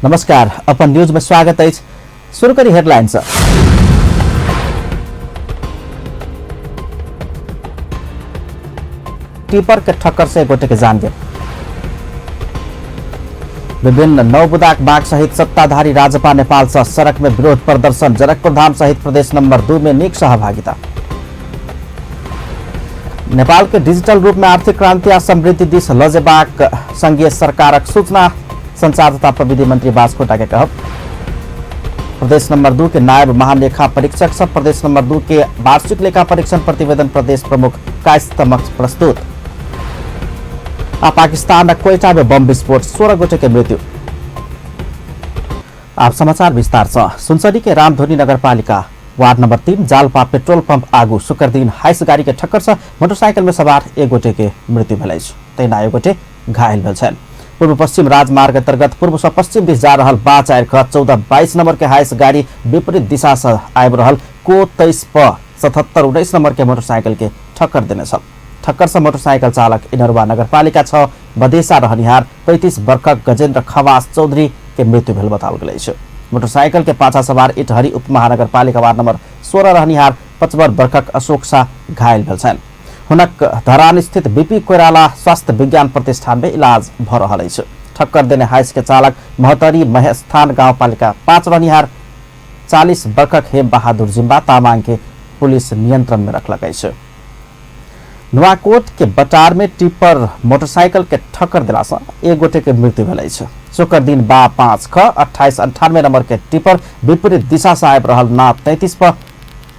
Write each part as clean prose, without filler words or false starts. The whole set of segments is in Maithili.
नमस्कार, अपन न्यूज में स्वागत अछि। शुरू करी हेडलाइन से। टिपर के ठक्कर से एक गोटे के जान गेल। विभिन्न नौ बुदाक बाघ सहित सत्ताधारी राजपा नेपाल से सड़क में विरोध प्रदर्शन। जनकपुर धाम सहित प्रदेश नंबर 2 में नीक सहभागिता। नेपाल के डिजिटल रूप में आर्थिक क्रांति आ समृद्धि दिस ल जेबाक संघीय सरकारक सूचना संचार तथा प्रविधि मंत्री बास्कोटा के कहब। प्रदेश नंबर 2 के नायब महालेखा परीक्षक सब प्रदेश नंबर 2 के वार्षिक लेखा परीक्षण प्रतिवेदन प्रदेश प्रमुख कायस्थ समक्ष प्रस्तुत। आ पाकिस्तान क्वेटा में बम विस्फोट, 16 गोटे के मृत्यु। आप समाचार विस्तार से। सुनसरी के रामधुनी नगरपालिका ward number 3 Jalpa petrol pump आगू शुक्र दिन हाइस गाड़ी के ठक्कर से मोटरसाइकिल में सवार एक गोटे के मृत्यु भेल अछि, तहिना एक गोटे घायल भेल छनि। पूर्व पश्चिम राजमार्ग अंतर्गत पूर्व से पश्चिम दिस जा रहल बा 4 ख 14 22 नंबर के हाइस गाड़ी विपरीत दिशा से आबि रहल को 23 प 77 19 नंबर के मोटरसाइकिल के ठक्कर देने छल। ठक्कर से मोटरसाइकिल चालक इनरुवा नगरपालिका 6 बदेशा रहनिहार 35 वर्षक गजेन्द्र खवास चौधरी के मृत्यु भेल बताओल गेल अछि। मोटरसाइकिल के पाछा सवार इटहरी उप महानगरपालिका वार्ड नंबर 16 रहनिहार 55 वर्षक अशोक शाह घायल भेल छनि। हुनक धरान स्थित बीपी कोइराला स्वास्थ्य विज्ञान प्रतिष्ठान में इलाज भ रहल अछि। ठक्कर देने हाइस के चालक महतरी महेस्थान गाउँपालिका 5 रहनिहार 40 वर्षक हेम बहादुर जिम्बा तामाङ के पुलिस नियंत्रण में रखलक अछि। नुवाकोट के बटार में टिपर मोटरसाइकिल के ठक्कर देला से एक गोटे के मृत्यु भेल अछि। शुक्र दिन बा 5 ख 28 98 नंबर के टिपर विपरीत दिशा से आबि रहल ना 33 पर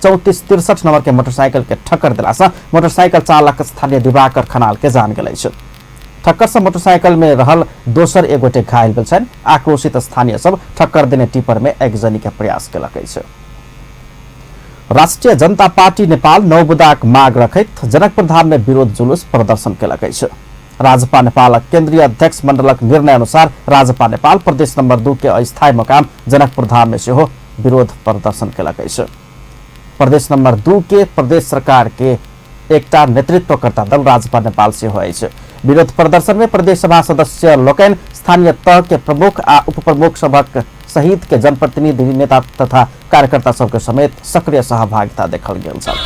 34 63 नंबर के मोटरसाइकिल के ठक्कर देला से मोटरसाइकिल चालक स्थानीय दिवाकर खनाल के जान गेल अछि। ठक्कर से मोटरसाइकिल में रहल दोसर एक गोटे घायल भेल छनि। आक्रोशित स्थानीय सब ठक्कर देने टिपर में आगजनी के प्रयास केलक अछि। राष्ट्रिय जनता पार्टी नेपाल नौ बुदाक माग रखैत जनकपुर धाम में विरोध जुलूस प्रदर्शन केलक अछि। राजपा नेपालक केंद्रीय अध्यक्ष मंडलक निर्णय अनुसार राजपा नेपाल प्रदेश नंबर 2 के अस्थायी मकाम जनकपुर धाम में सेहो विरोध प्रदर्शन केलक अछि। प्रदेश नंबर 2 के प्रदेश सरकार के एकटा नेतृत्वकर्ता दल राजपा नेपाल सेहो अछि। विरोध प्रदर्शन में प्रदेश सभा सदस्य लोकनि स्थानीय तह के प्रमुख आ उपप्रमुख सभक सहित के जनप्रतिनिधि नेता तथा कार्यकर्ता सबके समेत सक्रिय सहभागिता देखल गेल छल।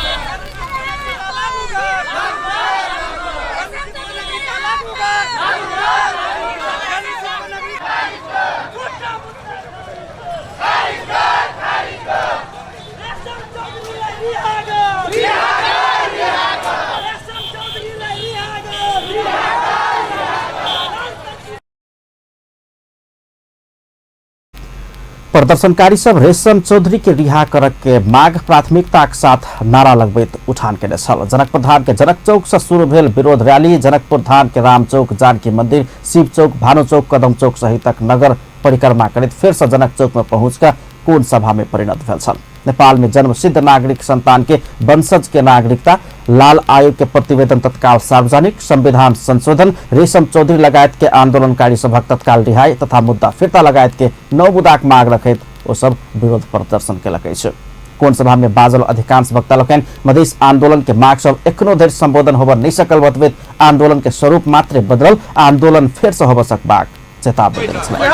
प्रदर्शनकारी सब रेशम चौधरी के रिहा करक के माग प्राथमिकता के साथ नारा लगबैत उठान केने छल। जनकपुर धाम के जनक चौक से शुरू भेल विरोध रैली जनकपुर धाम के राम चौक, जानकी मंदिर, शिव चौक, भानु चौक, कदम चौक सहितक नगर परिक्रमा करैत फेर से जनक चौक में पहुंच कर कोण सभा में परिणत भेल छल। नेपाल में जन्म सिद्ध नागरिक संतान के वंशज के नागरिकता, लाल आयोग के प्रतिवेदन तत्काल सार्वजनिक, संविधान संशोधन, रेशम चौधरी लगायत के आंदोलनकारी सभक तत्काल रिहाई तथा मुद्दा फिर्ता लगायत के नौ बुदाक माग रखैत ओ सब विरोध प्रदर्शन केलक अछि। कोण सभा में बाजल अधिकांश वक्ता लोकनि मधेश आंदोलन के माग सब एखनो धरि संबोधन होबय नहि सकल बतबैत आंदोलन के स्वरूप मात्र बदलल, आंदोलन फेर से होबय सकबाक चेतावनी देने छलनि।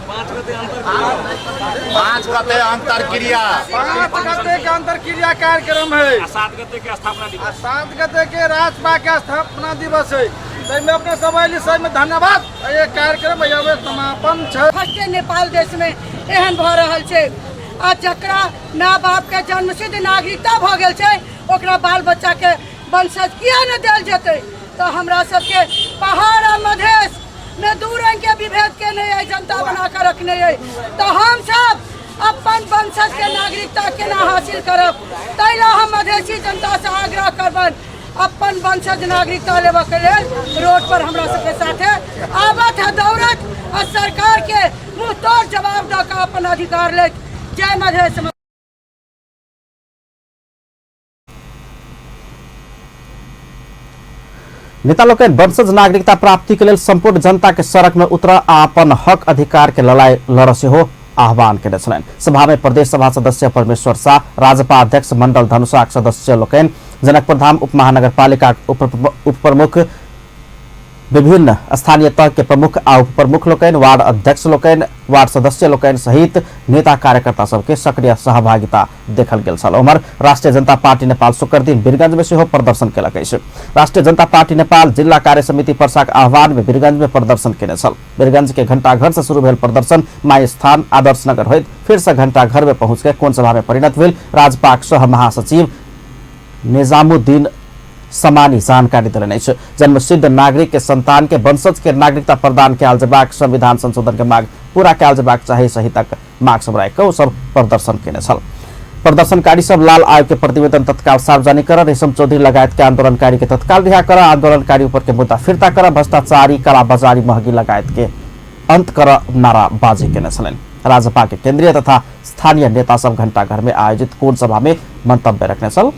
5 गते अंतरक्रिया, 5 गते के अंतरक्रिया कार्यक्रम है, 7 गते के स्थापना दिवस, 7 गते के राजपा के स्थापना दिवस है। तैमे अपने सब आइली सही में धन्यवाद। ये कार्यक्रम यह समापन छै। फर्स्ट नेपाल देश में एहन भ रहल छै आ जकरा माय बाप के जन्मसिद्ध नागरिकता भ गेल छै ओकरा बाल बच्चा के वंशज किया ने देल जेतै। तो हमरा सबके पहाड़ आ मधेश में दू रंग के विभेद के नहीं है, जनता बना कर रखने है। तो हम सब अपन वंशज के नागरिकता केना हासिल करब, तै ला हम मधेशी जनता से आग्रह करबन अपन वंशज नागरिकता लेबऽ के लेल रोड पर हमरा सबके साथे आबत है दौड़त आ सरकार के मुँह तोड़ जवाब दऽ के अपन अधिकार लेत। जय मधेश। नेता लोकनि वंशज नागरिकता प्राप्ति के लेल संपूर्ण जनता के सड़क में उतर आ अपन हक अधिकार के लड़ाई लड़ सेहो आह्वान केने छलनि। सभा में प्रदेश सभा सदस्य परमेश्वर शाह, राजपा अध्यक्ष मंडल धनुषाक सदस्य लोकनि, जनकपुर धाम उप महानगरपालिका उप प्रमुख विभिन्न स्थानीय तह के प्रमुख आ उपप्रमुख लोकनि, वार्ड अध्यक्ष लोकनि, वार्ड सदस्य लोकनि सहित नेता कार्यकर्ता सबके सक्रिय सहभागिता देखल गेल छल। उम्हर राष्ट्रिय जनता पार्टी नेपाल शुक्र दिन वीरगंज में सेहो प्रदर्शन केलक अछि। राष्ट्रिय जनता पार्टी नेपाल जिल्ला कार्य समिति पर्साक आह्वान में वीरगंज में प्रदर्शन केने छल। वीरगंज के घंटाघर से शुरू भेल प्रदर्शन माई स्थान आदर्श नगर होइत फिर से घंटाघर में पहुंच के कोण सभा में परिणत भेल। राजपाक सह महासचिव निजामुद्दीन समानी जानकारी देलनि अछि। जन्मसिद्ध नागरिक के संतान के वंशज के नागरिकता प्रदान कयल जेबाक संविधान संशोधन के माग पूरा कयल जेबाक चाही सहितक माग सब राखि कऽ ओ सब प्रदर्शन केने छल। प्रदर्शनकारी सब लाल आयोग के प्रतिवेदन तत्काल सार्वजनिक कर, रेशम चौधरी लगायत के आंदोलनकारी के तत्काल रिहा कर, आंदोलनकारी ऊपर के मुद्दा फिर्ता कर, भ्रष्टाचारी कालाबाजारी महगी लगायत के अंत कर नाराबाजी केने छलनि। राजपा के केंद्रीय तथा स्थानीय नेता सब घंटाघर में आयोजित कोण सभा में मंतव्य रखने छल।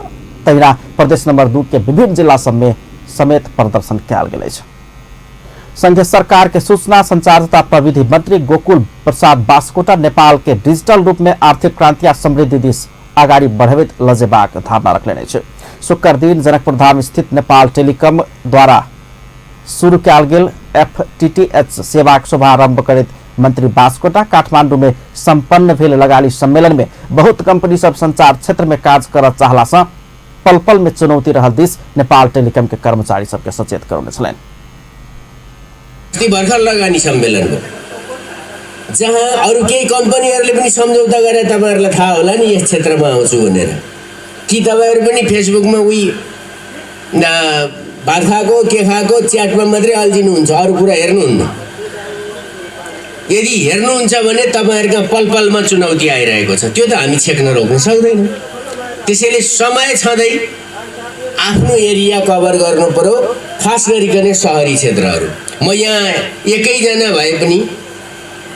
तहिना प्रदेश नंबर 2 के विभिन्न जिला सब में समेत प्रदर्शन कयल गेल अछि। संघीय सरकार के सूचना संचार तथा प्रविधि मंत्री गोकुल प्रसाद बास्कोटा नेपाल के डिजिटल रूप में आर्थिक क्रांति आ समृद्धि दिस अगाडि बढ़बैत लजेबाक धारणा रखलनि अछि। शुक्र दिन जनकपुर धाम स्थित नेपाल टेलिकम द्वारा शुरू कयल गेल FTTH सेवाक शुभारंभ करैत मंत्री बास्कोटा काठमांडू में संपन्न भेल लगानी सम्मेलन में बहुत कंपनी सब संचार क्षेत्र में काज करऽ चाहला सँ पल पल में चुनौती रहल दिस नेपाल टेलिकम के कर्मचारी सबके सचेत करौने छलनि। भर्खर लगानी सम्मेलन हो जहाँ अरू केही कम्पनीहरूले पनि सम्झौता गरे तपाईँहरूलाई थाहा होला नि यस क्षेत्रमा आउँछु भनेर। कि तपाईँहरू पनि फेसबुकमा उही भात खाएको के खाएको च्याटमा मात्रै अल्झिनुहुन्छ, अरू कुरा हेर्नुहुन्न? यदि हेर्नुहुन्छ भने तपाईँहरूका पल पलमा चुनौती आइरहेको छ, त्यो त हामी छेक्न रोक्न सक्दैनौँ। त्यसैले समय छँदै आफ्नो एरिया कभर गर्नु पर्यो, खास गरिकन सहरी क्षेत्रहरू। म यहाँ एकैजना भए पनि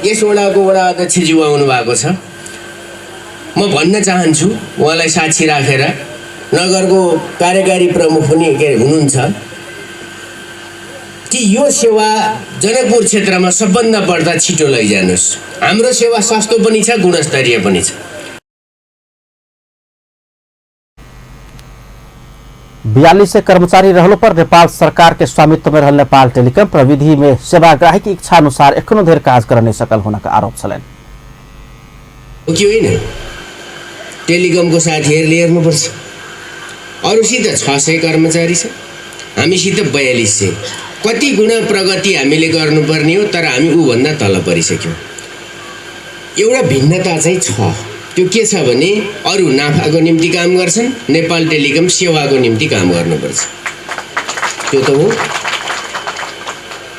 यस वडाको वडा अध्यक्षज्यू आउनु भएको छ, म भन्न चाहन्छु उहाँलाई साक्षी राखेर, नगरको कार्यकारी प्रमुख पनि के हुनुहुन्छ, कि यो सेवा जनकपुर क्षेत्रमा सबभन्दा बढ्ता छिटो लैजानुहोस्। हाम्रो सेवा सस्तो पनि छ, गुणस्तरीय पनि छ। 4200 कर्मचारी रहलो पर नेपाल सरकार के स्वामित्व में रहल नेपाल टेलिकम प्रविधि में सेवाग्राही की इच्छा अनुसार एखनो धरि काज कर नहीं सकल हुनक आरोप छलनि। कि होइन, टेलिकमको साथीहरूले हेर्नुपर्छ। अरूसित 600 कर्मचारी छ, हामीसित 4200। कति गुणा प्रगति हामीले गर्नुपर्ने हो, तर हामी ऊभन्दा तल परिसक्यौँ। एउटा भिन्नता चाहिँ छ, त्यो के छ भने अरू नाफाको निम्ति काम गर्छन्, नेपाल टेलिकम सेवाको निम्ति काम गर्नुपर्छ। त्यो त हो।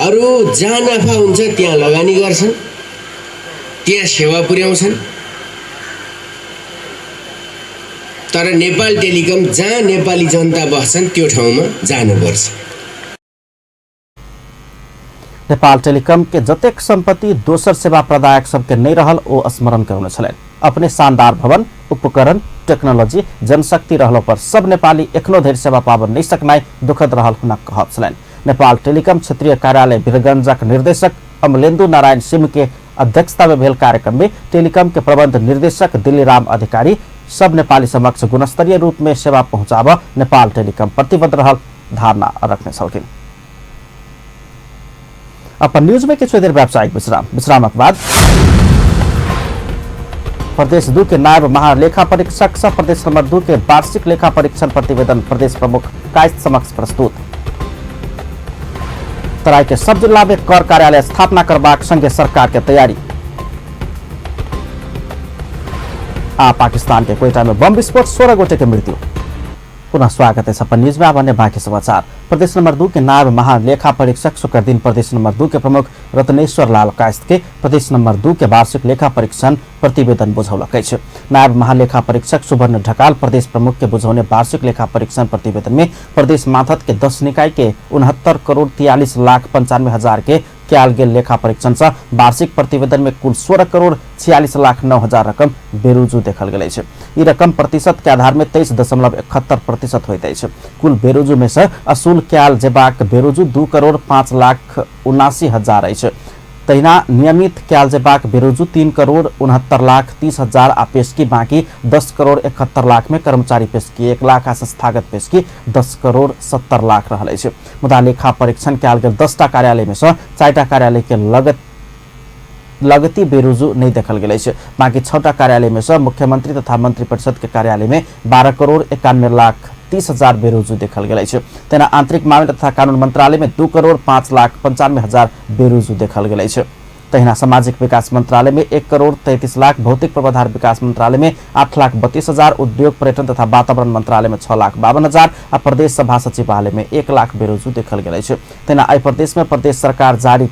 अरू जहाँ नाफा हुन्छ त्यहाँ लगानी गर्छन्, त्यहाँ सेवा पुर्याउँछन्, तर नेपाल टेलिकम जहाँ नेपाली जनता बस्छन् त्यो ठाउँमा जानुपर्छ। नेपाल टेलिकम के जतेक सम्पत्ति दोसर सेवा प्रदायक सबके नहीं रहल ओ स्मरण करौने छलनि। अपने शानदार भवन, उपकरण, टेक्नोलॉजी, जनशक्ति रहलो पर सब नेपाली एखनो धरि सेवा पाबन नहीं सकनाइ दुखद रहल हुनक कहब छलनि। नेपाल टेलिकम क्षेत्रीय कार्यालय वीरगंजक निर्देशक अमलेन्दु नारायण सिंह के अध्यक्षता में भेल कार्यक्रम में टेलिकम के प्रबंध निर्देशक दिल्लीराम अधिकारी सब नेपाली समक्ष गुणस्तरीय रूप में सेवा पहुंचाब नेपाल टेलिकम प्रतिबद्ध रहल धारणा रखने छलखिन। अपन न्यूज में किछु देर व्यावसायिक विश्राम, विश्रामक बाद प्रदेश 2 के नायब महालेखा परीक्षक सह प्रदेश नंबर 2 के वार्षिक लेखा परीक्षण प्रतिवेदन प्रदेश प्रमुख कायस्थ समक्ष प्रस्तुत। तराई के सब जिला में कर कार्यालय स्थापना करबाक संघीय सरकार के तैयारी। आ पाकिस्तान के क्वेटा में बम विस्फोट, 16 गोटे के मृत्यु। पुनः स्वागत है अपन न्यूज में। अब अन्य बाकी समाचार। प्रदेश नंबर 2 के नायब महालेखा परीक्षक शुक्र दिन प्रदेश नंबर 2 के प्रमुख रत्नेश्वर लाल कायस्थ के प्रदेश नंबर 2 के वार्षिक लेखा परीक्षण प्रतिवेदन बुझौलक अछि। नायब महालेखा परीक्षक सुवर्ण ढकाल प्रदेश प्रमुख के बुझौने वार्षिक लेखा परीक्षण प्रतिवेदन में प्रदेश माथत के 10 निकाय के 69 करोड़ 43 लाख 95 हजार के कयल गेल लेखा परीक्षण से वार्षिक प्रतिवेदन में कुल 16 करोड़ 46 लाख 9 हजार रकम बेरुजू देखल गेल अछि। ई रकम प्रतिशत के आधार में 23.71% होइत अछि। कुल बेरुजू में से असूल कयल जेबाक बेरुजू 2 करोड़ 5 लाख 79 हजार अछि। तहिना नियमित कयल जेबाक बेरोजू 3 करोड़ 69 लाख 30 हजार आ पेशकी बाँकी 10 करोड़ 71 लाख में कर्मचारी पेशकी 1 लाख आ संस्थागत पेशकी 10 करोड़ 70 लाख रहल अछि। मुदा लेखा परीक्षण कयल गेल 10टा कार्यालय में सँ 4टा कार्यालय के लगती बेरोजू नहीं देखल गेल अछि। बाँकी 6टा कार्यालय में सँ मुख्यमंत्री तथा मंत्री परिषद के कार्यालय में 12 करोड़ 91 लाख 30 हजार बेरोजू देखल गेल अछि। तहिना आंतरिक मामिला तथा कानून मंत्रालय में 2 करोड़ 5 लाख 95 हजार बेरोजू देखल गेल अछि। तहिना सामाजिक विकास मंत्रालय में 1 करोड़ 33 लाख, भौतिक पूर्वाधार विकास मंत्रालय में 8 लाख 32 हजार, उद्योग पर्यटन तथा वातावरण मंत्रालय में 6 लाख 52 हजार आ प्रदेश सभा सचिवालय में 1 लाख बेरोजू देखल गेल अछि। तहिना एहि प्रदेश में प्रदेश सरकार जारी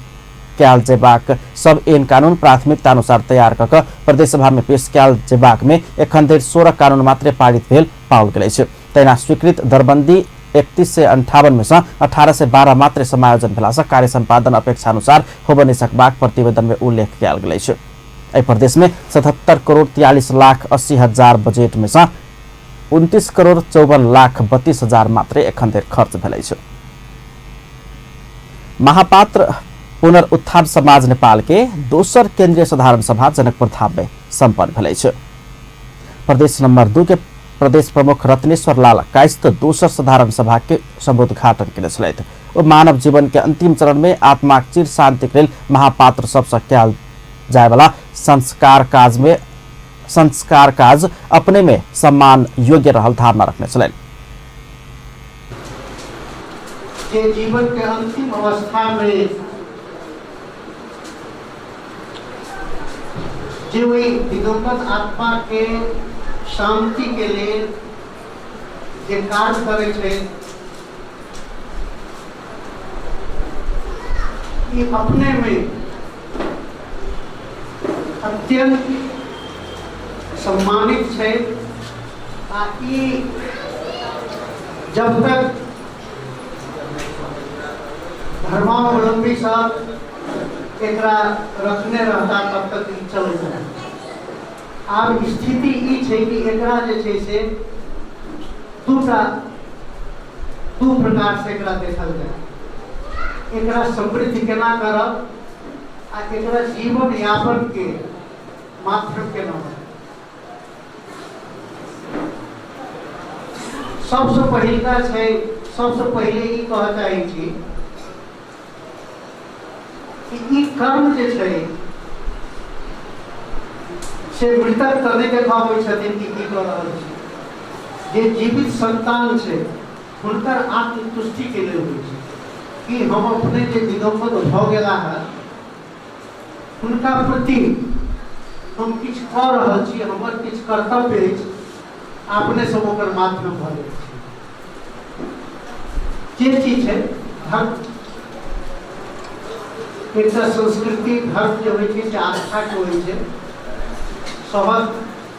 कयल जेबाक सब एन कानून प्राथमिकता अनुसार तैयार कऽ प्रदेश सभा में पेश कयल जेबाक में एखन धरि 16 कानून मात्रे पारित भेल पाओल गेल अछि। तहिना स्वीकृत दरबंदी 3158 में सँ 1812 मात्रे समायोजन भेला सँ कार्य सम्पादन अपेक्षा अनुसार होबय नहि सकबाक प्रतिवेदन में उल्लेख कयल गेल अछि। एहि प्रदेश में 77 करोड़ 43 लाख 80 हजार बजट में सँ 29 करोड़ 54 लाख 32 हजार मात्रे एखन धरि खर्च भेल अछि। महापात्र पुनरुत्थान समाज नेपाल के दोसर केंद्रीय साधारण सभा जनकपुर धाम में सम्पन्न भेल अछि। प्रदेश नंबर 2 के प्रदेश प्रमुख रत्नेश्वर लाल कायस्थ दोसर साधारण सभा के समुद्घाटन केने छलथि। ओ मानव जीवन के अंतिम चरण में आत्माक चिर शांति के लेल महापात्र सबसँ कयल जायवाला संस्कार काज अपने में सम्मान योग्य रहल धारणा रखने छलनि। जे जीवन के अंतिम अवस्था में जे ओहि दिवंगत आत्मा के शांति के लेल जे कार्य करै छै, ई अपने में अत्यंत सम्मानित छै आ ई जब तक धर्मावलंबी सब एकरा रखने रहता तब तक ई चलैत रहत। आब स्थिति ई छै कि एकरा जे छै से दू प्रकार से एकरा देखल जाय। एकरा समृद्ध केना करब आ एकरा जीवन यापन के माध्यम केना बनायब। सबसँ पहिलका छै, सबसँ पहिले ई कहऽ चाहै छी कि ई कर्म जे छै से मृतक तऽ नहि देखाबै छथिन कि की कऽ रहल छी, जे जीवित संतान छै हुनकर आत्मतुष्टिके लेल होइ छै कि हम अपने जे दिवंगत भऽ गेला हँ हुनका प्रति हम किछु कऽ रहल छी, हमर किछु कर्तव्य अछि, अपने सब ओकर माध्यम भऽ जाइ छी। जे चीज छै धर्म, एकटा संस्कृति धर्म जे होइ छै से आस्थाके होइ छै। सबक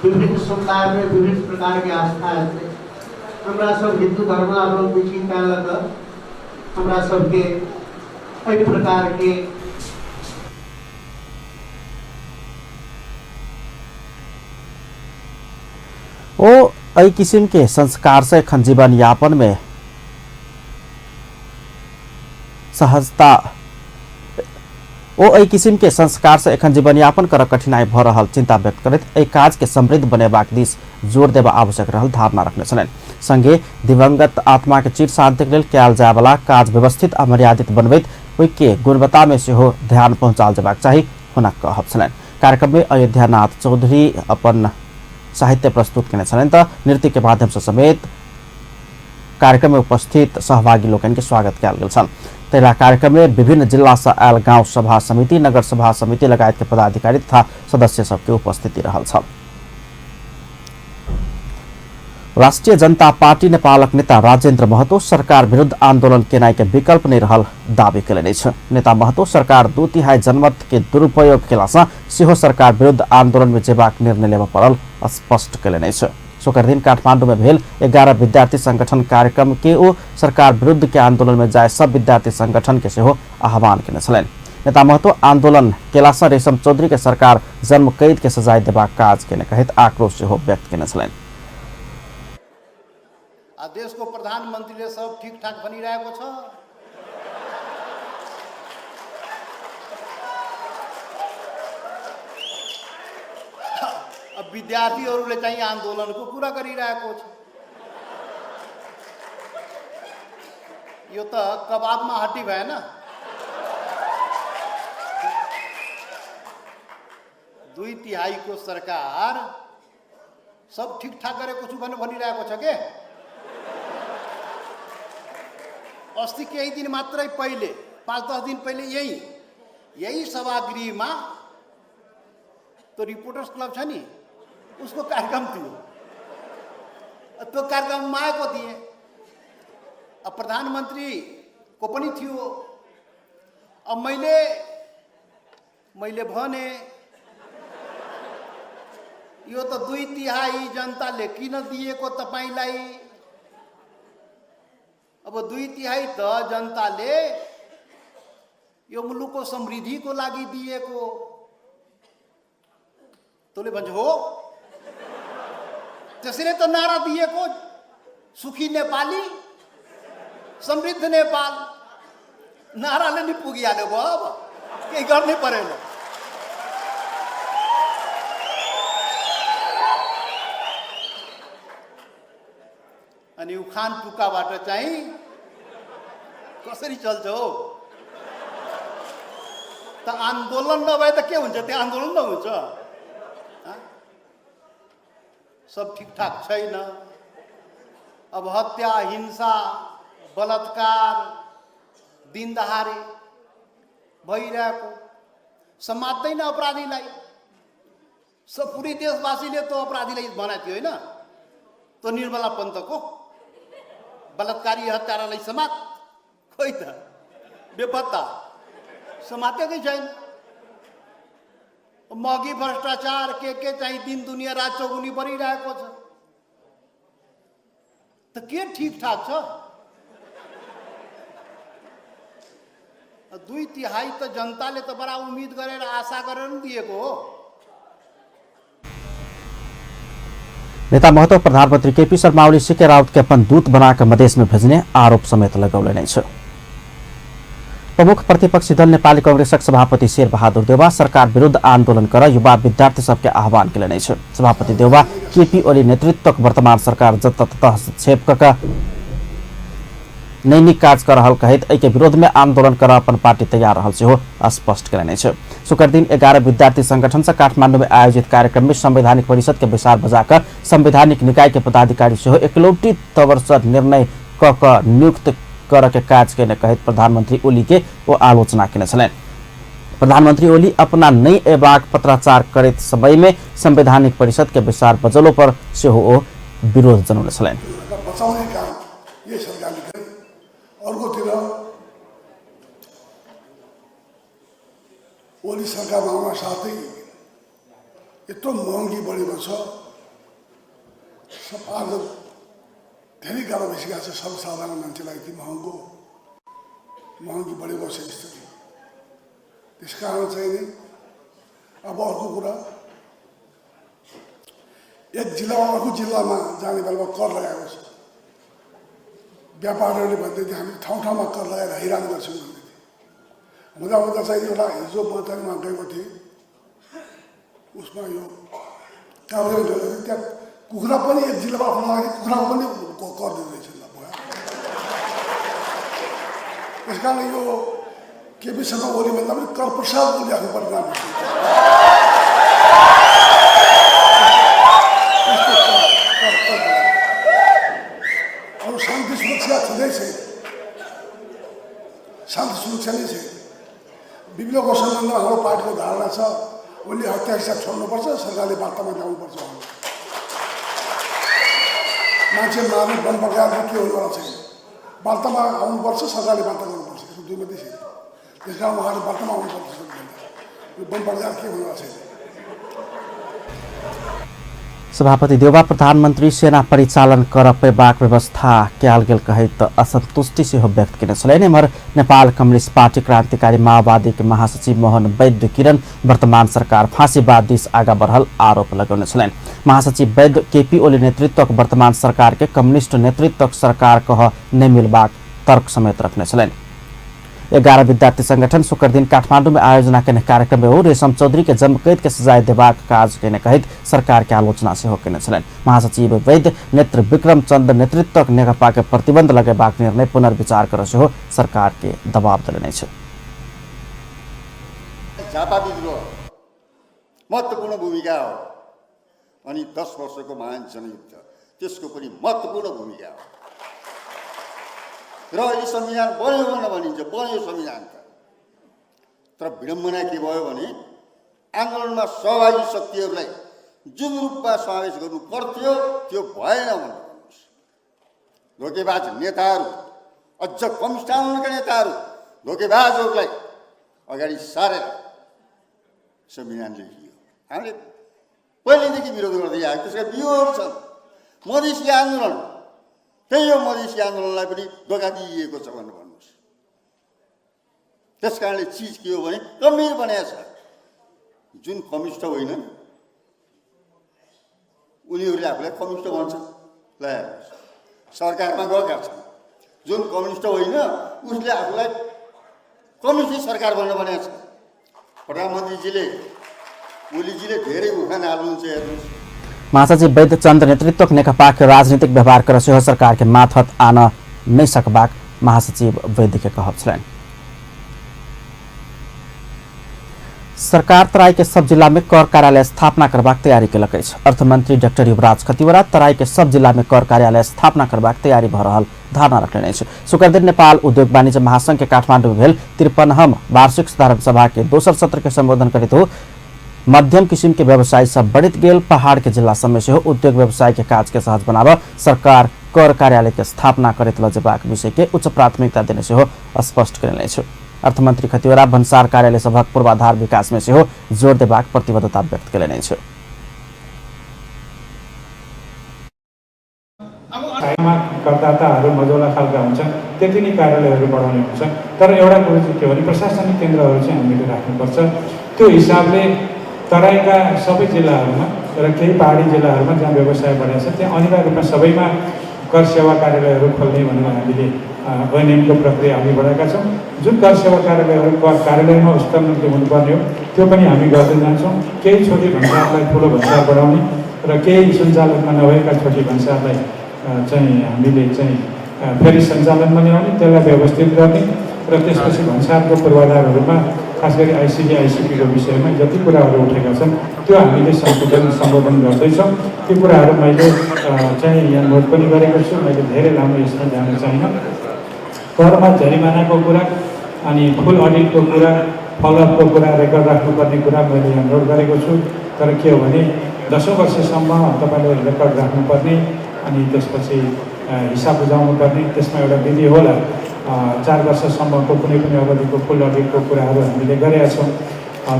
विभिन्न समुदायमे विभिन्न प्रकारके आस्था हेतै। हमरा सब हिन्दू धर्मावलम्बी छी, तैं लऽ कऽ हमरा सबके एहि प्रकारके ओ एहि किसिम के संस्कार से एखन जीवन यापन में सहजता ओ एहि किसिम के संस्कार से एखन जीवनयापन करऽ कठिनाई भऽ रहल चिंता व्यक्त करैत एहि काज के समृद्ध बनेबाक दिस जोर देबा आवश्यक रहल धारणा रखने छलनि। संगे दिवंगत आत्मा के चिर शांतिक लेल कयल जायवला काज व्यवस्थित आ मर्यादित बनबैत ओहि के गुणवत्ता में सेहो ध्यान पहुँचाओल जेबाक चाही हुनक कहब छलनि। कार्यक्रम में अयोध्यानाथ चौधरी अपन साहित्य प्रस्तुत केने छलनि तऽ नृत्य के माध्यम से समेत कार्यक्रम में उपस्थित सहभागी लोकनि के स्वागत कयल गेल छल। तहिना कार्यक्रम में विभिन्न जिला से आयल गांव सभा समिति, नगर सभा समिति लगायत के पदाधिकारी तथा सदस्य सबके उपस्थिति रहल छल। राष्ट्रिय जनता पार्टी नेपालक नेता राजेन्द्र महतो सरकार विरुद्ध आंदोलन केनाइ के विकल्प नहीं रहल दावी केलनि अछि। नेता महतो सरकार 2/3 जनमत के दुरुपयोग केला सँ सेहो सरकार विरुद्ध आंदोलन में जेबाक निर्णय लेबऽ पड़ल स्पष्ट केलनि अछि। शुक्र दिन काठमांडू में भेल 11 विद्यार्थी संगठन कार्यक्रम के ओ सरकार विरुद्ध के आंदोलन में जाय सब विद्यार्थी संगठन के सेहो आह्वान केने छलनि। नेता महतो आंदोलन केला सँ रेशम चौधरी के सरकार जन्म कैद के सजाय देबाक काज केने कहैत आक्रोश सेहो व्यक्त केने छलनि। आ देशको प्रधानमन्त्रीले सब ठिकठाक भनिरहेको छ। विद्यार्थीहरूले चाहिँ आन्दोलनको कुरा गरिरहेको छ। यो त कबाबमा हड्डी भएन। 2/3 को सरकार सब ठिकठाक गरेको छु भनेर भनिरहेको छ के? अस्ति केही दिन मात्रै पहिले, 5-10 दिन पहिले यही सभागृहमा त्यो रिपोर्टर्स क्लब छ नि, उसको कार्यक्रम थियो। त्यो कार्यक्रममा आएको थिएँ, अब प्रधानमन्त्रीको पनि थियो। अब मैले मैले भने यो त 2/3 जनताले किन दिएको तपाईँलाई? अब 2/3 त जनताले यो मुलुकको समृद्धिको लागि दिएको। तँले भन्छ हो, त्यसैले त नारा दिएको, सुखी नेपाली समृद्ध नेपाल। नाराले नि पुगिहाल्यो भयो, अब केही गर्नै परेन। अनि उखान टुक्काबाट चाहिँ कसरी चल्छ हो? त आन्दोलन नभए त के हुन्छ? त्यो आन्दोलन नहुन्छ। सब ठिकठाक छैन। अब हत्या, हिंसा, बलात्कार दिनदहारे भइरहेको, समात्दैन अपराधीलाई। सब पुरै देशवासीले त्यो अपराधीलाई बनाएको थियो होइन? त्यो निर्मला पन्तको बलात्कारी हत्यारालाई समात, खोइ त बेपत्ता, समातेकै छैन। महँगी, भ्रष्टाचार के चाहिँ दिन दुनियाँ रात चौगुनी बढिरहेको छ। त के ठिकठाक छ? 2/3 त जनताले त बडा उम्मिद गरेर आशा गरेर पनि दिएको हो। नेता महतो प्रधानमन्त्री केपी शर्मा ओली सीके राउत के अपन दूत बनाकर मधेश में भेजने आरोप समेत लगौले छ। प्रमुख प्रतिपक्षी दल नेपाली कांग्रेसक सभापति शेरबहादुर देउवा सरकार विरुद्ध आन्दोलन कर युवा विद्यार्थी सबके आह्वान केलनि अछि। सभापति देउवा केपी ओली नेतृत्वक वर्तमान सरकार जततत हस्तक्षेप क नैनिक काज कर रहल कहैत एहि के विरोध में आन्दोलन कर अपन पार्टी तैयार रहल सेहो स्पष्ट केलनि अछि। शुक्र दिन 11 विद्यार्थी संगठन से काठमांडू में आयोजित कार्यक्रम में संवैधानिक परिषद के बैसार बजाकर संवैधानिक निकाय के पदाधिकारी सेहो एकलौटी तवर से निर्णय क नियुक्त कर के काज केने कहैत प्रधानमंत्री ओली के ओ आलोचना केने छलनि। प्रधानमंत्री ओली अपना नहि अयबाक पत्राचार करैत समय में संवैधानिक परिषद के बैसार बजलो पर सेहो ओ विरोध जनौने छलनि। अर्कोतिर ओली सरकारमा आउन साथै यत्रो महँगी बढेको छ, सब आज धेरै गाह्रो भइसकेको छ सर्वसाधारण मान्छेलाई। यति महँगो महँगी बढेको छ स्थिति। त्यस कारण चाहिँ नि अब अर्को कुरा, एक जिल्लामा अर्को जिल्लामा जाने बेलामा कर लगाएको छ। व्यापारीहरूले भन्दै थिए हामी ठाउँ ठाउँमा कर लगाएर हैरान गर्छौँ भन्दै थिए। हुँदा हुँदा चाहिँ एउटा हिजो म चाहिँ वहाँ गएको थिएँ, उसमा यो काभ्रे गएको थिएँ, त्यहाँ कुखुरा पनि एक जिल्लामा आफ्नो लागि कुखुराको पनि कर दिँदैछ ल भयो। त्यस कारण यो केपी शर्मा ओली भन्दा पनि कर प्रसाद ओली आफ्नो परिणाम अरू शान्ति सुरक्षा छँदै छैन, शान्ति सुरक्षा नै छैन। विप्लवको सम्बन्धमा हाम्रो पार्टीको धारणा छ उसले हत्या हिसाब छोड्नुपर्छ, सरकारले वार्तामा ल्याउनुपर्छ। मान्छे मार्ने बम पड्काएर के हुनेवाला छैन, वार्तामा आउनुपर्छ, सरकारले वार्ता गर्नुपर्छ, यसको दुई मात्रै छैन। त्यस कारण उहाँहरू वार्तामा आउनुपर्छ, यो बम पड्काएर के हुनेवाला छैन। सभापति देउवा प्रधानमन्त्री सेना परिचालन कर पेबाक व्यवस्था कयल गेल कहैत असंतुष्टि सेहो व्यक्त केने छलनि। एम्हर नेपाल कम्युनिस्ट पार्टी क्रांतिकारी माओवादी के महासचिव मोहन वैद्य किरण वर्तमान सरकार फांसीवाद दिस आगा बढ़ल आरोप लगौने छलनि। महासचिव वैद्य केपी ओली नेतृत्वक वर्तमान सरकार के कम्युनिस्ट नेतृत्वक सरकार कह नहि मिलबाक तर्क समेत रखने छलनि। 11 विद्यार्थी संगठन शुक्र दिन काठमाडौँ में आयोजना केने कार्यक्रम में रेशम चौधरी के जन्मकैद के सजाय देबाक काज केने कहैत सरकार के आलोचना सेहो केने छलनि। महासचिव वैद्य नेत्र विक्रम चंद नेतृत्वक नेकपा के प्रतिबंध लगेबाक निर्णय पुनर्विचार कर सेहो सरकार के दबाव देने अछि। झापा विद्रोह महत्त्वपूर्ण भूमिका हो अनि 10 वर्षको महान जनयुद्ध त्यसको पनि महत्त्वपूर्ण भूमिका हो र अहिले संविधान बन्यो भनेर भनिन्छ, बन्यो संविधान त, तर विडम्बना के भयो भने आन्दोलनमा सहभागी शक्तिहरूलाई जुन रूपमा समावेश गर्नु पर्थ्यो त्यो भएन भनेर भन्नुहोस्। धोकेबाज नेताहरू, अझ कम्युनिस्ट आन्दोलनका नेताहरू धोकेबाजहरूलाई अगाडि सारेर संविधान लेखियो। हामीले पहिल्यैदेखि विरोध गर्दै आएको, त्यसका व्यूहहरू छन्। मधेसी आन्दोलन त्यही हो, मधेसी आन्दोलनलाई पनि धोका दिइएको छ भनेर भन्नुहोस्। त्यस कारणले चिज के हो भने गम्भीर बनाएको छ। जुन कम्युनिस्ट होइनन् उनीहरूले आफूलाई कम्युनिस्ट भन्छन्, ल हेर्नुहोस् सरकारमा गएका छन्। जुन कम्युनिस्ट होइन उसले आफूलाई कम्युनिस्ट सरकार भनेर भनेको छ। प्रधानमन्त्रीजीले ओलीजीले धेरै उखान हाल्नुहुन्छ, हेर्नुहोस्। महासचिव वैद्य चन्द्र नेतृत्वक नेकपा के राजनीतिक व्यवहार कर सेहो सरकार के माथत आन नहि सकबाक महासचिव वैद्य के कहब छलनि। सरकार तराई के सब जिला में कर कार्यालय स्थापना करबाक तैयारी केलक अछि। अर्थमंत्री डाक्टर युवराज खतिवड़ा तराई के सब जिला में कर कार्यालय स्थापना करबाक तैयारी भ रहल धारणा रखलनि अछि। शुक्रदिन नेपाल उद्योग वाणिज्य महासंघ के काठमाडौँ में भेल 53हम वार्षिक साधारण सभा के दोसर सत्र के संबोधन करैत हो मध्यम किसिम के व्यवसायी सब बढ़ित गेल पहाड़ के जिला सब में सेहो उद्योग व्यवसाय के काज के सहज बनाब सरकार कर कार्यालय के स्थापना करैत ल जेबाक विषय के उच्च प्राथमिकता देने सेहो स्पष्ट कयलनि अछि। अर्थमंत्री खतिवड़ा भन्सार कार्यालय सभक पूर्वाधार विकास में सेहो जोर देबाक प्रतिबद्धता व्यक्त कयलनि अछि। करदाताहरू मजौला खालका हुन्छन्, त्यति नै कार्यालयहरू बढाउने हुन्छ। तर एउटा कुरो चाहिँ के भने प्रशासनिक केन्द्रहरू चाहिँ हामीले राख्नुपर्छ। त्यो हिसाबले तराईका सबै जिल्लाहरूमा र केही पहाडी जिल्लाहरूमा जहाँ व्यवसाय बढेको छ त्यहाँ अनिवार्य रूपमा सबैमा कर सेवा कार्यालयहरू खोल्ने भनेर हामीले ऐनको प्रक्रिया अघि बढाएका छौँ। जुन कर सेवा कार्यालयहरू कर कार्यालयमा स्थानान्तरित हुनुपर्ने हो त्यो पनि हामी गर्दै जान्छौँ। केही छोटी भन्सारलाई ठुलो भन्सार बढाउने र केही सञ्चालनमा नभएका छोटी भन्सारलाई चाहिँ हामीले चाहिँ फेरि सञ्चालनमा ल्याउने, त्यसलाई व्यवस्थित गर्ने र त्यसपछि भन्सारको पूर्वाधारहरूमा खास गरी आइसिडी आइसिपीको विषयमा जति कुराहरू उठेका छन् त्यो हामीले संशोधन सम्बोधन गर्दैछौँ। त्यो कुराहरू मैले चाहिँ यहाँ नोट पनि गरेको छु। मैले धेरै लामो यसमा जान चाहिनँ। करमा जरिमानाको कुरा अनि फुल अडिटको कुरा, फलोअपको कुरा, रेकर्ड राख्नुपर्ने कुरा मैले यहाँ नोट गरेको छु। तर के हो भने 10औँ वर्षसम्म तपाईँले रेकर्ड राख्नुपर्ने अनि त्यसपछि हिसाब बुझाउनु पर्ने, त्यसमा एउटा विधि होला। 4 वर्षसम्मको कुनै पनि अवधिको फुल अडिटको कुराहरू हामीले गरेका छौँ,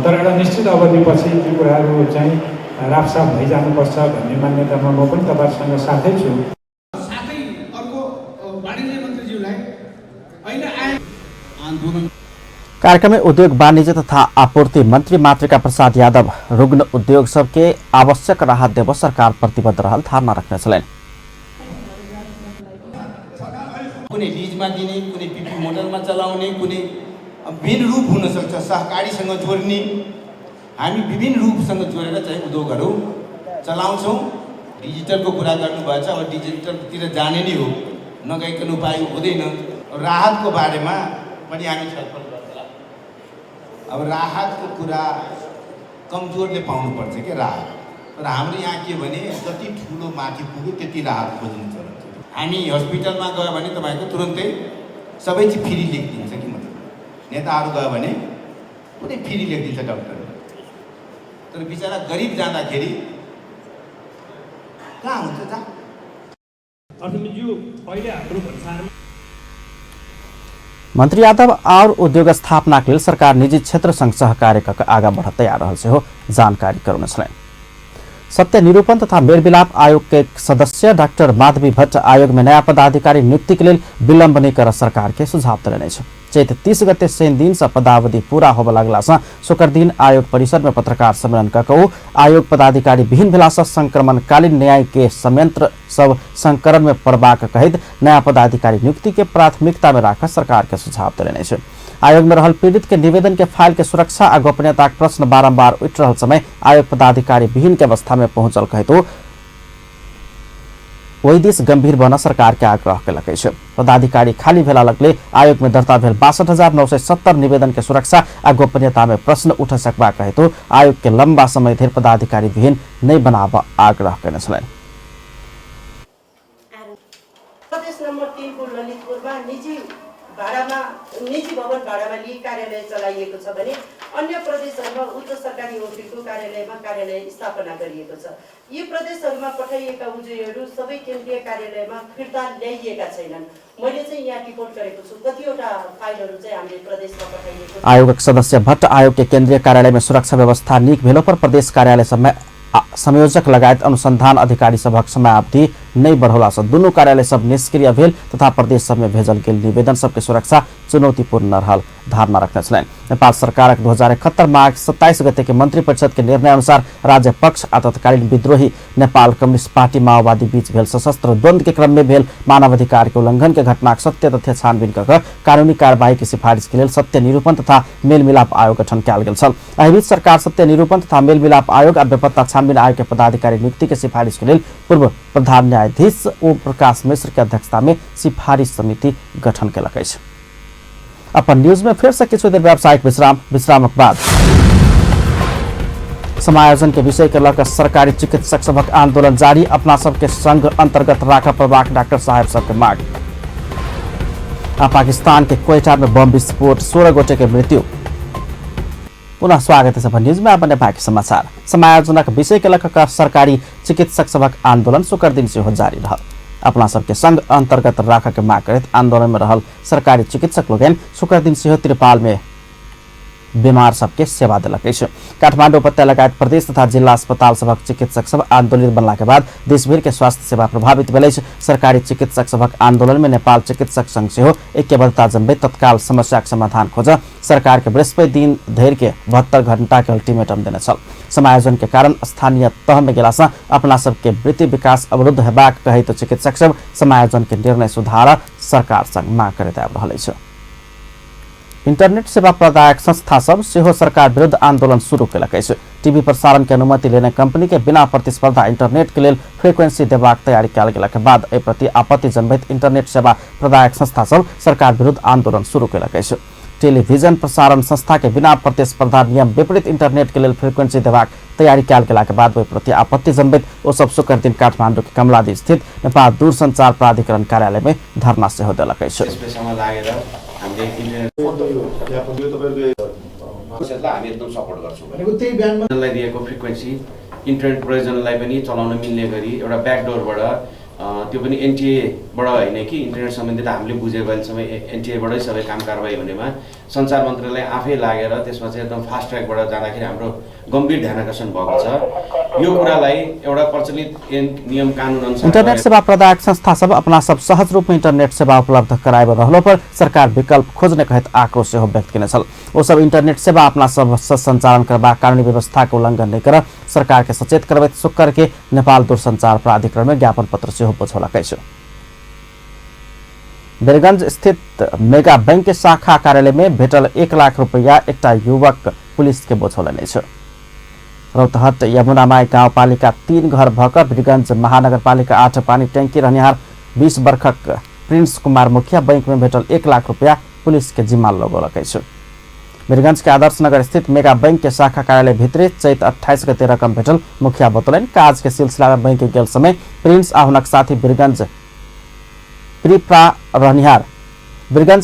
तर एउटा निश्चित अवधिपछि ती कुराहरू चाहिँ राफसाफ भइजानुपर्छ भन्ने मान्यतामा म पनि तपाईँहरूसँग साथै छु। साथै अर्को वाणिज्य मन्त्रीज्यूलाई अहिले आए आन्दोलन कार्यक्रम में उद्योग वाणिज्य तथा आपूर्ति मंत्री मातृका प्रसाद यादव रुग्ण उद्योग सबके आवश्यक राहत देव सरकार प्रतिबद्ध रहल धारणा रखने छलनि। कुनै लिजमा दिने, कुनै पिपी मोडलमा चलाउने, कुनै भिन्न रूप हुन सक्छ, सहकारीसँग जोड्ने, हामी विभिन्न रूपसँग जोडेर चाहिँ उद्योगहरू चलाउँछौँ। डिजिटलको कुरा गर्नुभएछ, अब डिजिटलतिर जाने नै हो, नगइकन उपाय हुँदैन। राहतको बारेमा पनि हामी छलफल गर्छौँ। अब राहतको कुरा कमजोरले पाउनुपर्छ क्या राहत, तर हाम्रो यहाँ के भने जति ठुलो माथि पुग्यो त्यति राहत खोज्नु चलन छ। हामी हस्पिटलमा गयो भने तपाईँको तुरन्तै सबै चिज फ्री लेखिदिन्छ कि, मतलब नेताहरू गयो भने पुरै फ्री लेखिदिन्छ डक्टरले, तर बिचरा गरिब जाँदाखेरि कहाँ हुन्छ जा। मंत्री यादव और उद्योग स्थापना के लेल सरकार निजी क्षेत्र संग सहकार्य क आगा बढ़ तैयार रहल सेहो जानकारी करौने छलनि। सत्य निरूपण तथा मेलमिलाप आयोग के सदस्य डाक्टर माधवी भट्ट आयोग में नया पदाधिकारी नियुक्ति के लेल विलम्ब नहि कर सरकार के सुझाव देलनि अछि। चैत 30 गते शनि दिन से पदावधि पूरा होबय लगला सँ शुक्र दिन आयोग परिसर में पत्रकार सम्मेलन क क आयोग पदाधिकारी विहीन भेला सँ संक्रमणकालीन न्याय के संयंत्र सब संकरण में पड़बाक कहैत नया पदाधिकारी नियुक्ति के प्राथमिकता में राख सरकार के सुझाव देलनि अछि। आयोग में रहल पीड़ित के निवेदन के फाइल के सुरक्षा आ गोपनीयता के प्रश्न बारंबार उठि रहल समय आयोग पदाधिकारी विहीन के अवस्था में पहुंचल कहतो ओहि दिस गंभीर बन सरकार के आग्रह केलक अछि। पदाधिकारी खाली भेला लगले आयोग में दर्ता भेल 62,970 निवेदन के सुरक्षा आ गोपनीयता में प्रश्न उठ सकबाक हेतु आयोग के लंबा समय धरि पदाधिकारी विहीन नहि बनाबऽ आग्रह केने छलनि। प्रदेश नम्बर 3 को ललितपुरमा निजी भवन भाडामा लिई कार्यालय चलाइएको छ भने अन्य प्रदेशहरूमा उच्च सरकारी वकिलको कार्यालयमा कार्यालय स्थापना गरिएको छ। यी प्रदेशहरूमा पठाइएका उजुरीहरू सबै केन्द्रीय कार्यालयमा फिर्ता ल्याइएका छैनन्। मैले चाहिँ यहाँ रिपोर्ट गरेको छु कतिवटा फाइलहरू चाहिँ हामीले प्रदेशमा पठाइएको। आयोगक सदस्य भट्ट आयोग के केन्द्रीय कार्यालय में सुरक्षा व्यवस्था नीक भेलो पर प्रदेश कार्यालय समय संयोजक लगायत अनुसंधान अधिकारी सभक समयावधि नहि बढ़ौला सँ दुनू कार्यालय सब निष्क्रिय भेल तथा प्रदेश सब में भेजल गेल निवेदन सबके सुरक्षा चुनौतीपूर्ण रहल धारणा रखने छलनि। नेपाल सरकारक 2071 माघ 27 गते के मंत्री परिषद के निर्णय अनुसार राज्य पक्ष आ तत्कालीन विद्रोही नेपाल कम्युनिस्ट पार्टी माओवादी बीच भेल सशस्त्र द्वंद्व के क्रम में भेल मानवाधिकार के उल्लंघन के घटनाक सत्य तथ्य छानबीन कऽ कानूनी कार्रवाई के सिफारिश के लेल सत्य निरूपण तथा मेलमिलाप आयोग गठन कयल गेल छल। एहि बीच सरकार सत्य निरूपण तथा मेलमिलाप आयोग आ बेपत्ता छानबीन आयोग के पदाधिकारी नियुक्ति के सिफारिश के लेल पूर्व प्रधान न्यायाधीश ओम प्रकाश मिश्र के अध्यक्षता में सिफारिश समिति गठन केलक अछि। अपन न्यूज में फिर से किछु देर व्यावसायिक विश्राम, विश्रामक बाद समायोजन के विषय के लऽ सरकारी चिकित्सक सभक आंदोलन जारी, अपना सबके संघ अंतर्गत राखऽ पड़बाक डॉक्टर साहेब सबके मांग। आ पाकिस्तान के क्वेटा में बम विस्फोट, 16 गोटे के मृत्यु। पुनः स्वागत है अपन न्यूज में अपने बाकी समाचार। समायोजनक विषय के लऽ सरकारी चिकित्सक सभक आंदोलन शुक्र दिन सेहो जारी रहल। अपना सबके संघ अंतर्गत राखऽ के मांग करैत आंदोलन में रहल सरकारी चिकित्सक लोकनि शुक्र दिन सेहो त्रिपाल में बीमार सबके सेवा देलक अछि। काठमांडू उपत्यका लगायत प्रदेश तथा जिला अस्पताल सभक चिकित्सक सब आंदोलित बनला के बाद देशभरि के स्वास्थ्य सेवा प्रभावित भेल अछि। सरकारी चिकित्सक सभक आंदोलन में नेपाल चिकित्सक संघ सेहो ऐक्यबद्धता जनबैत तत्काल समस्याक समाधान खोज सरकार के बृहस्पति दिन धरि के 72 घंटा के अल्टीमेटम देने छल। समायोजन के कारण स्थानीय तह में गेला सँ अपना सबके वृत्ति विकास अवरुद्ध हेबाक कहैत चिकित्सक सब समायोजन के निर्णय सुधार सरकार संग मांग करैत आबि रहल अछि। इंटरनेट सेवा प्रदायक संस्था सब सेहो सरकार विरुद्ध आंदोलन शुरू केलक अछि। टीवी प्रसारण के अनुमति लेने कंपनी के बिना प्रतिस्पर्धा इंटरनेट के लेल फ्रीक्वेंसी देबाक तैयारी कयल गेलाक बाद एहि प्रति आपत्ति जनबैत इंटरनेट सेवा प्रदायक संस्था सब सरकार विरुद्ध आंदोलन शुरू केलक अछि। टेलीविजन प्रसारण संस्था के बिना प्रतिस्पर्धा नियम विपरीत इंटरनेट के लेल फ्रीक्वेंसी देबाक तैयारी कयल गेलाक बाद ओहि प्रति आपत्ति जनबैत ओ सब शुक्र दिन काठमांडू के कमलादी स्थित नेपाल दूरसंचार प्राधिकरण कार्यालय में धरना सेहो देलक अछि। हामी एकदम सपोर्ट गर्छौँ भनेको दिएको फ्रिक्वेन्सी इन्टरनेट प्रयोजनलाई पनि चलाउन मिल्ने गरी एउटा ब्याकडोरबाट त्यो पनि एनटिएबाट होइन कि इन्टरनेट सम्बन्धी त हामीले बुझेको अहिलेसम्म एनटिएबाटै सबै काम कारवाही हुनेमा सञ्चार मन्त्रालय आफै लागेर त्यसमा चाहिँ एकदम फास्ट ट्र्याकबाट जाँदाखेरि हाम्रो गम्भीर ध्यानाकर्षण भएको छ। यो कुरालाई एउटा प्रचलित नियम कानुन अनुसार इन्टरनेट सेवा प्रदायक संस्था सब अपना सब सहज रूप में इंटरनेट सेवा उपलब्ध कराइब रहलो पर सरकार विकल्प खोज्ने कहैत आक्रोश सेहो व्यक्त केने छल। ओ सब इंटरनेट सेवा अपना सब सञ्चालन करबाक कानूनी व्यवस्था के उल्लंघन नहि कर सरकार के सचेत करबैत शुक्र के नेपाल दूरसंचार प्राधिकरण में ज्ञापन पत्र सेहो बुझौलक अछि। वीरगंज स्थित मेगा बैंक के शाखा कार्यालय में भेटल 1 लाख रुपया एकटा युवक पुलिस के बुझौलनि अछि। रौतहट यमुनामाई गाउँपालिका 3 घर भक वीरगंज महानगरपालिका 8 पानी टैंकी रहनिहार 20 वर्षक प्रिंस कुमार मुखिया बैंक में भेटल 1 लाख रुपया पुलिस के जिम्मा लगौलक अछि। वीरगंज के आदर्श नगर स्थित मेगा बैंक के शाखा कार्यालय भितरे चैत 28 गते रकम भेटल मुखिया बतौलनि। काज के सिलसिला में बैंक गेल समय प्रिंस आ हुनक साथी वीरगंज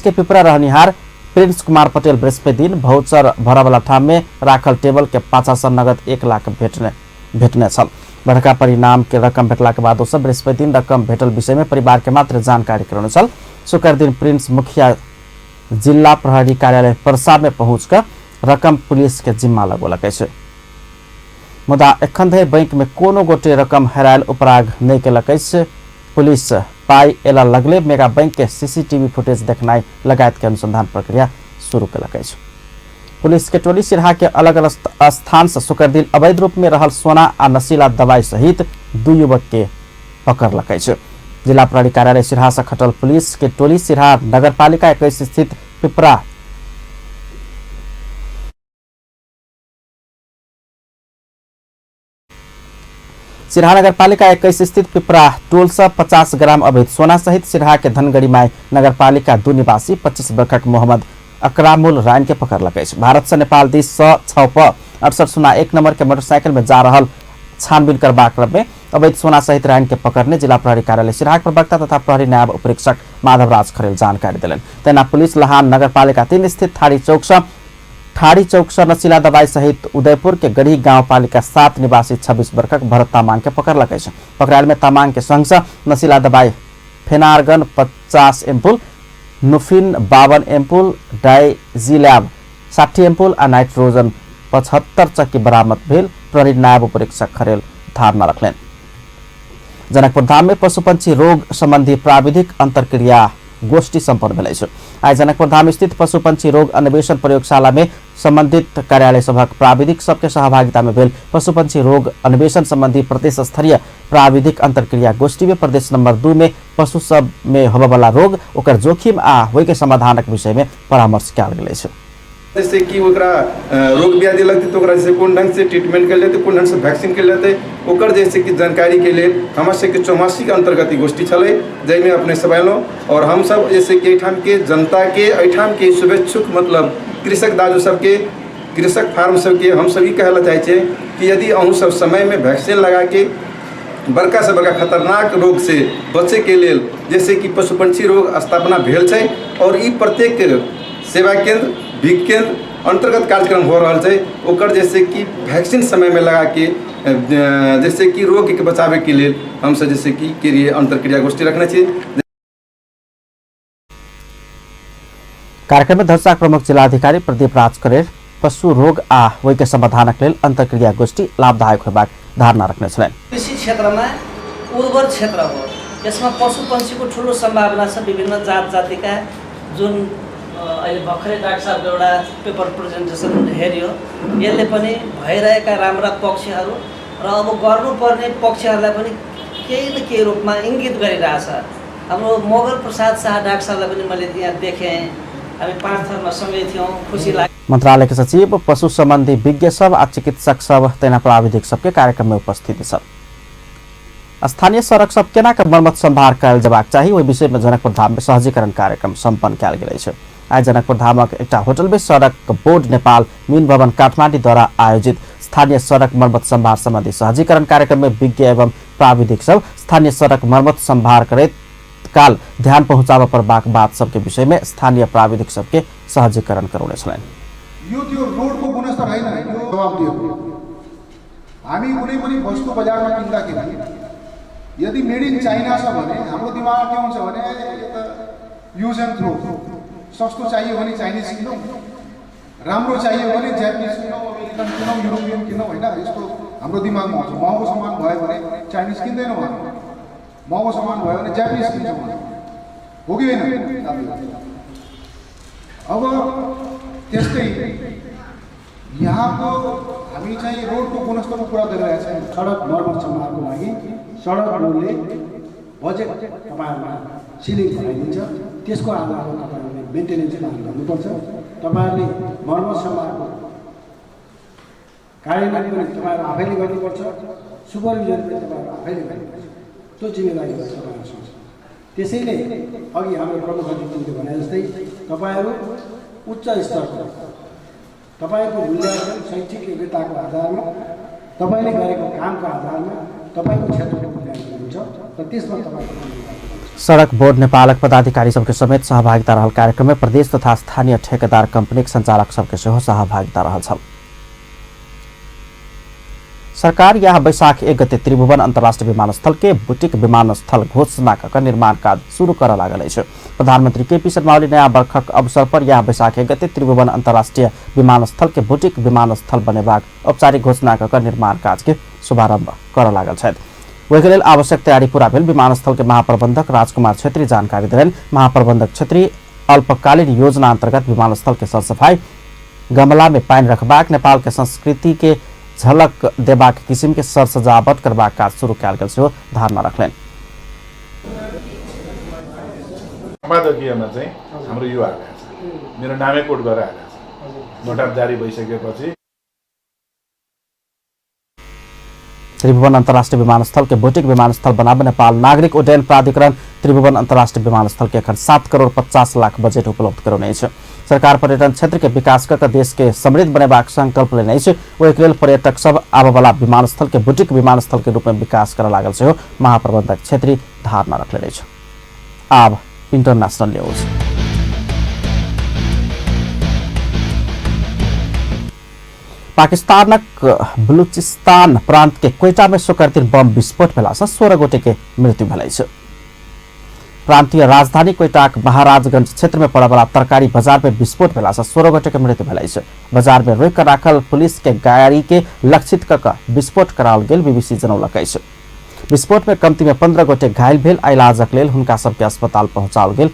के पिपरा रहनिहार प्रिंस कुमार पटेल बृहस्पति दिन भौचर भरवाला ठाम में राखल टेबल के पाछा सँ नगद 1 लाख भेटने छल। बड़का परिणाम के रकम भेटला के बाद ओ सब बृहस्पति दिन रकम भेटल विषय में परिवार के मात्र जानकारी करौने छल। शुक्र दिन प्रिंस मुखिया जिला प्रहरी कार्यालय परसा में पहुंचकर रकम पुलिस के जिम्मा लगौलक अछि। मुदा एखन धरि बैंक में कोनो गोटे रकम हेरायल उपराग नहि केलक अछि। पुलिस पाई एला लगले मेगा बैंक के सीसीटीवी फुटेज देखनाइ लगायत के अनुसंधान प्रक्रिया शुरू केलक अछि। पुलिस के टोली सिरहा के अलग अलग स्थान से शुक्र दिन अवैध रूप में रहल सोना आ नशीला दवाई सहित 2 युवक के पकड़लक अछि। जिला प्रहरी कार्यालय सिरहा से खटल पुलिस के टोली सिरहा नगरपालिका 21 स्थित पिपरा सिरहा नगरपालिका 21 स्थित पिपरा टोल से 50 ग्राम अवैध सोना सहित सिरहा के धनगढ़ीमाई नगरपालिका 2 निवासी 25 वर्षक मोहम्मद अकरामुल राइन के पकड़लक अछि। भारत से नेपाल दिस 6 प 6801 नंबर के मोटरसाइकिल में जा रहल छानबीन करबाक क्रम में अवैध सोना सहित राइन के पकड़ने जिला प्रहरी कार्यालय सिरहाक प्रवक्ता तथा प्रहरी नायब उपरीक्षक माधवराज खरेल जानकारी देलनि। तहिना पुलिस लहान नगरपालिका 3 स्थित ठाड़ी चौक से नशीला दवाई सहित उदयपुर के गढ़ी गांवपालिका 7 निवासी 26 वर्षक भरत तामाङ के पकड़लक अछि। पकड़ायल में तामाङ के संग से नशीला दवाई फेनार्गन 50 एम्पुल, नुफिन 52 एम्पुल, डाइजिलैब 60 एम्पुल आ नाइट्रोजन 75 चक्की बरामद भेल प्रहरी नायब उपरीक्षक खरेल धारणा रखलनि। जनकपुर धाम में पशु पंछी रोग संबंधी प्राविधिक अंतरक्रिया गोष्ठी सम्पन्न भेल अछि। आइ जनकपुर धाम स्थित पशु पंछी रोग अन्वेषण प्रयोगशाला में संबंधित कार्यालय सभक प्राविधिक सबके सहभागिता में भेल पशु पंछी रोग अन्वेषण संबंधी प्रदेश स्तरीय प्राविधिक अंतरक्रिया गोष्ठी में प्रदेश नंबर 2 में पशु सब में होबयवला रोग, ओकर जोखिम आ होय के समाधानक विषय में परामर्श कयल गेल अछि। जैसे कि ओकरा रोग व्याधि लगतै तऽ ओकरा जैसे कोन ढंग से ट्रीटमेंट कयल जेतै, कोन ढंग से वैक्सीन कयल जेतै, ओकर जैसे कि जानकारी के लेल हमरा सबके चौमासिक अंतर्गत गोष्ठी छलै, जाहिमे अपने सब अयलहुँ। और हमसब जैसे कि एहिठाम के जनता के, एहिठाम के शुभेच्छुक मतलब कृषक दाजू सबके, कृषक फार्म सबके हमसब ई कहै लए चाहै छियै कि यदि अहूँ सब समयमे वैक्सीन लगाके बड़का से बड़का खतरनाक रोग से बचैके लेल जैसे कि पशु पंछी रोग स्थापना भेल छै और ई प्रत्येक सेवा केंद्र, विज्ञ केंद्र अंतर्गत कार्यक्रम हो रहल छै, ओकर जैसे कि वैक्सीन समय में लगा के जैसे कि रोग के बचावे के लेल हमसब जैसे कि क्रिया अंतरक्रिया गोष्ठी रखने छी। कार्यक्रम में धनुषाक प्रमुख जिलाधिकारी प्रदीप राज करेर पशु रोग आ ओहि के समाधानक लेल अंतरक्रिया गोष्ठी लाभदायक होयबाक धारणा रखने छलनि। कृषि क्षेत्रमा उर्वर क्षेत्र हो, यसमा पशु पंछीको ठुलो सम्भावना छ। विभिन्न जात जातिका जुन अहिले भर्खरै डाक्टर साहबको एउटा पेपर प्रेजेन्टेसन हेऱ्यो, यसले पनि भइरहेका राम्रा पक्षहरू र अब गर्नुपर्ने पक्षहरूलाई पनि केही न केही रूपमा इङ्गित गरिरहेछ। हाम्रो मगर प्रसाद शाह डाक्टर साहबलाई पनि मैले यहाँ देखेँ, हामी 5 थरमा सँगै थियौँ, खुसी लाग्यो। मन्त्रालय के सचिव, पशु सम्बन्धी विज्ञ सब आ चिकित्सक सब तहिना प्राविधिक सबके कार्यक्रम में उपस्थित छल। स्थानीय सड़क सब केना के मरम्मत संभार कयल जेबाक चाही ओहि विषय में जनकपुर धाम में सहजीकरण कार्यक्रम सम्पन्न कयल गेल अछि। आइ जनकपुर धामक एकटा होटल में सड़क बोर्ड नेपाल मीन भवन काठमाडौँ द्वारा आयोजित स्थानीय सड़क मरम्मत संभार संबंधी सहजीकरण कार्यक्रम में विज्ञ एवं प्राविधिक सब स्थानीय सड़क मरम्मत संभार करैत काल ध्यान पहुँचाबऽ पड़बाक बात सबके विषय में स्थानीय प्राविधिक सबके सहजीकरण करौने छलनि। यो त्यो रोडको गुणस्तर होइन, यो जवाब दियो। हामी कुनै पनि वस्तु बजारमा किन्दाखेरि यदि मेड इन चाइना छ भने हाम्रो दिमागमा के हुन्छ भने यो त युज एन्ड थ्रो, सस्तो चाहियो भने चाइनिज किनौँ, राम्रो चाहियो भने जापानिज किनौँ, अमेरिकन किनौँ, युरोपियन किनौँ, होइन? यस्तो हाम्रो दिमागमा आउँछ। महँगो सामान भयो भने चाइनिज किन्दैनौँ हामी, महँगो सामान भयो भने जापानिज किन्छौँ हामी, हो कि होइन? अब त्यस्तै यहाँको हामी चाहिँ रोडको गुणस्तरको कुरा गरिरहेका छौँ। सडक मर्मत सम्भारको लागि सडक बोर्डले बजेट तपाईँहरूमा सिलिङ घटाइदिन्छ, त्यसको आधारमा तपाईँहरूले मेन्टेनेन्स प्लान गर्नुपर्छ। तपाईँहरूले मर्मत सम्भारको कार्यान्वयन पनि तपाईँहरू आफैले गर्नुपर्छ, सुपरभिजन पनि तपाईँहरू आफैले गर्नुपर्छ। त्यो जिम्मेदारी तपाईँहरूसँग छ। त्यसैले अघि हाम्रो प्रमुख अतिथिले भने जस्तै तपाईँहरू उच्च स्तरको तपाईँको मूल्याङ्कन शैक्षिक योग्यताको आधारमा, तपाईँले गरेको कामको आधारमा तपाईँको क्षेत्रको मूल्याङ्कन हुन्छ र त्यसमा तपाईँको सड़क बोर्ड नेपालक पदाधिकारी सबके समेत सहभागिता रहल कार्यक्रम में प्रदेश तथा स्थानीय ठेकेदार कंपनीक संचालक सबके सेहो सहभागिता रहल छल। सरकार यह वैशाख 1 गते त्रिभुवन अन्तर्राष्ट्रिय विमानस्थल के बुटीक विमानस्थल घोषणा क निर्माण कार्य शुरू कर लागल अछि। प्रधानमंत्री केपी शर्मा ओली नया वर्षक अवसर पर यह वैशाख 1 गते त्रिभुवन अन्तर्राष्ट्रिय विमानस्थल के बुटीक विमानस्थल बनेबाक औपचारिक घोषणा क निर्माण कार्य के शुभारंभ कर लागल छथि। ओहिके लेल आवश्यक तैयारी पूरा भेल विमानस्थल के महाप्रबंधक राजकुमार छेत्री जानकारी देलनि। महाप्रबंधक छेत्री अल्पकालीन योजना अंतर्गत विमानस्थल के सरसफाई, गमला में पानि रखबाक, नेपाल के संस्कृति के झलक देबाक किसिम के सर सजावट करबाक काज शुरू कयल गेल सेहो धारणा रखलनि। सम्पादकीयमा चाहिँ हाम्रो यो आएको छ, मेरो नामै कोट गरेर आएको छ, नोटाप जारी भइसकेपछि। त्रिभुवन अंतर्राष्ट्रीय विमानस्थल के बुटीक विमानस्थल बनाबे नेपाल नागरिक उड्डयन प्राधिकरण त्रिभुवन अंतर्राष्ट्रीय विमानस्थल के एखन 7 करोड़ 50 लाख बजट उपलब्ध करौने अछि। सरकार पर्यटन क्षेत्र के विकास क देश के समृद्ध बनेबाक संकल्प लेने अछि। ओहिके लेल पर्यटक सब आबयवला विमानस्थल के बुटीक विमानस्थल के रूप में विकास करऽ लागल सेहो महाप्रबंधक क्षेत्री धारणा रखले अछि। आब इंटरनेशनल न्यूज। पाकिस्तानक बलूचिस्तान प्रांत के क्वेटा में शुक्रदिन बम विस्फोट भेला से 16 गोटे के मृत्यु भेल अछि। प्रांतीय राजधानी क्वेटाक महाराजगंज क्षेत्र में पड़यवला तरकारी बाजार में विस्फोट भेला से 16 गोटे के मृत्यु भेल अछि। बाजार में रोकि राखल पुलिस के गाड़ी के लक्षित क विस्फोट कराओल गेल बीबीसी जनौलक अछि। विस्फोट में कमती में 15 गोटे घायल भेल आ इलाजक लेल हुनका सबके अस्पताल पहुंचाओल गेल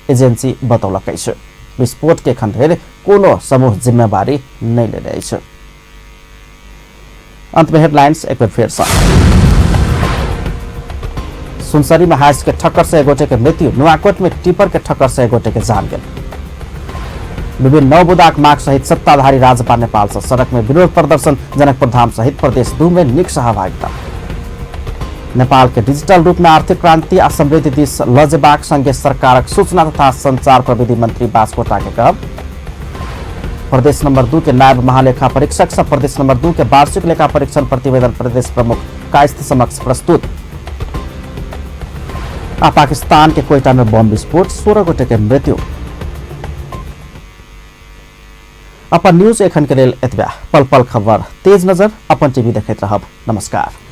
एजेंसी बतौलक अछि। विस्फोट के एखन धरि कोनो समूह जिम्मेवारी नहि लेने अछि। अंत में हेडलाइंस एक बेर फेर से। सुनसरी में हाइस के ठक्कर से एक गोटे के मृत्यु, नुआकोट में टिपर के ठक्कर से एक गोटे के जान गेल। विभिन्न 9 बुदाक माग सहित सत्ताधारी राजपा नेपाल से सड़क में विरोध प्रदर्शन, जनकपुर धाम सहित प्रदेश 2 में निक सहभागिता। नेपाल के डिजिटल रूप में आर्थिक क्रांति आ समृद्धि दिस ल जेबाक संगे सरकारक सूचना तथा संचार प्रविधि मंत्री बास्कोटा के कहब। प्रदेश नंबर 2 के नायब महालेखा परीक्षक से प्रदेश नंबर 2 के वार्षिक लेखा परीक्षण प्रतिवेदन प्रदेश प्रमुख कायस्थ समक्ष प्रस्तुत। आ पाकिस्तान के क्वेटा में बम विस्फोट, 16 गोटे के मृत्यु। अपन न्यूज एखन के लेल एतबे। पल पल खबर तेज नजर अपन टीवी देखैत रहब। नमस्कार।